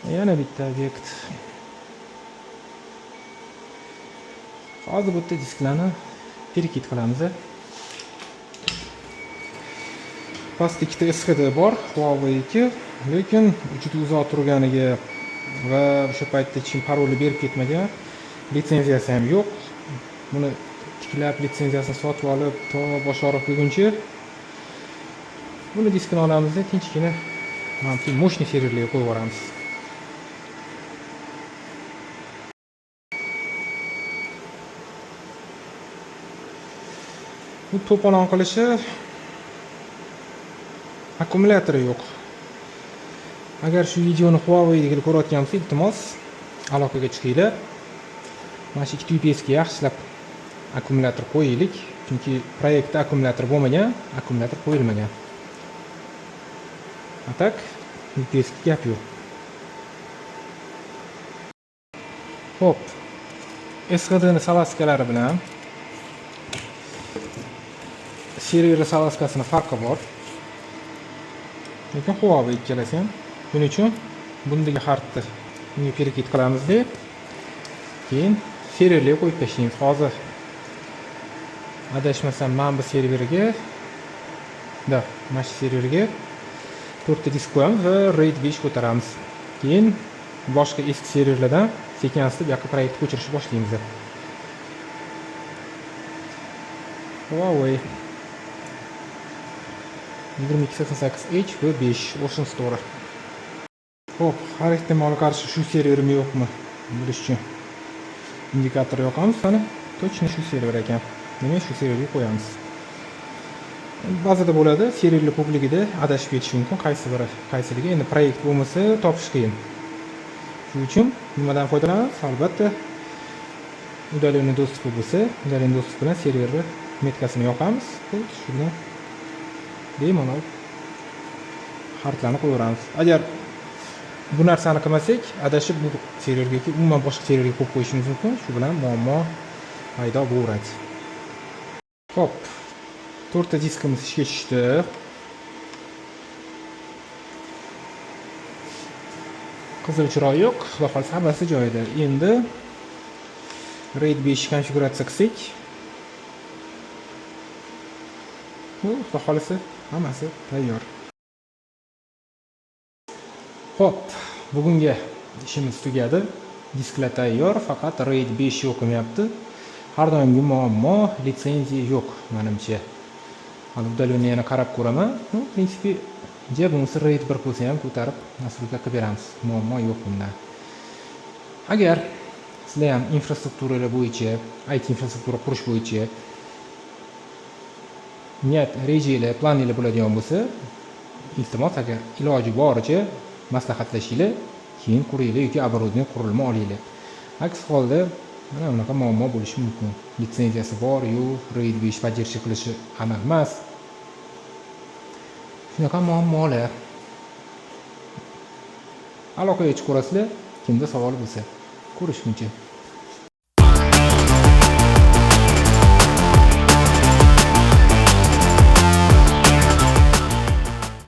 Yana bitta obyekt. Hozir bu yerda disklarni перекид qilamiz. Pastda ikkita SHD bor, Huawei 2, lekin juda uzoq turganiga va o'sha paytda hech kim parolni berib ketmagan, litsenziyasi ham yo'q. Buni tiklab litsenziyasini sotib olib, to bosh og'riq bo'lguncha buni diskini olamizda tinchgina mana bu мощный serverlarga qo'yib yuboramiz. Bu to'polon qilishi, akkumulyatori yo'q. Agar shu videoni Huawei'dagilar ko'rayotgan bo'lsa, iltimos aloqaga chiqinglar. Mana shu ikkita UPS ga yaxshilab akkumulyator qo'yaylik, chunki proyektda akkumulyator bo'lmagan, akkumulyator qo'yilmagan. A так UPS ga gap yo'q. Xo'p, SHD ni salaskalari bilan server salaskasini farqi bor. Lekin Huawei ikkalasi ham. Buning uchun bundagi hardni bunga перекид qilamiz deb, keyin serverga qo'yib tashlaymiz. Hozir adashmasam mana bu serverga, da, mana shu serverga 4 ta disk qo'yamiz va RAID 5 ko'taramiz. Keyin boshqa eski serverlardan sekin asta bu yoqqa proyektni ko'chirishni boshlaymiz. Huawei 2288 H v 5 Ocean Store. Xo'p, har ehtimolga qarshi shu servermi yo'qmi bilish uchun indikator yoqamiz. Mana точно shu server ekan. Demak, shu serverga qo'yamiz. Ba'zida bo'ladi, serverlar ko'pligida adashib ketishi mumkin, qaysi biri qaysiligi. Endi proyekt bo'lmasa topish qiyin. Shuning uchun nimadan foydalanamiz? Albatta, удаленный доступ bo'lsa, удаленный доступ bilan serverni metkasini yoqamiz. Bo'ldi, shu bilan bemalol hardlarni qo'yaveramiz. Agar bu narsani qilmasak, adashib bu serverga yoki umuman boshqa serverga qo'yib qo'yishimiz mumkin. Shu bilan muammo paydo bo'laveradi. Xo'p, 4 ta diskimiz ishga tushdi. Qizil chiroq yo'q, xudo xohlasa hammasi joyida. Endi RAID 5 konfiguratsiya qilsak, bu xudo xohlasa hammasi tayyor. Xo'p, bugungi ishimiz tugadi. Disklar tayyor, faqat RAID 5 yo'qmayapti. Har doimgi muammo, litsenziya yo'q menimcha. Hali удаленный yana qarab ko'raman. Ну, в принципе, ja bo'lmasa RAID 1 bo'lsa ham ko'tarib настройка qilib beramiz. Muammo yo'q bundan. Agar sizlar ham infrastrukturalar bo'yicha, IT infrastruktura qurish bo'yicha niyat, rejanglar, planinglar bo'ladigan bo'lsa, iltimos, agar iloji boricha maslahatlashinglar, keyin quringlar yoki оборудование qurilma olinglar. Aks holda mana bunaqa muammo bo'lishi mumkin. Litsenziyasi bor, yo'q, RAID 5 поддержка qilishi aniq emas. Shunaqa muammolar. Aloqaga chiqaverasizlar, kimda savol bo'lsa. Ko'rishguncha.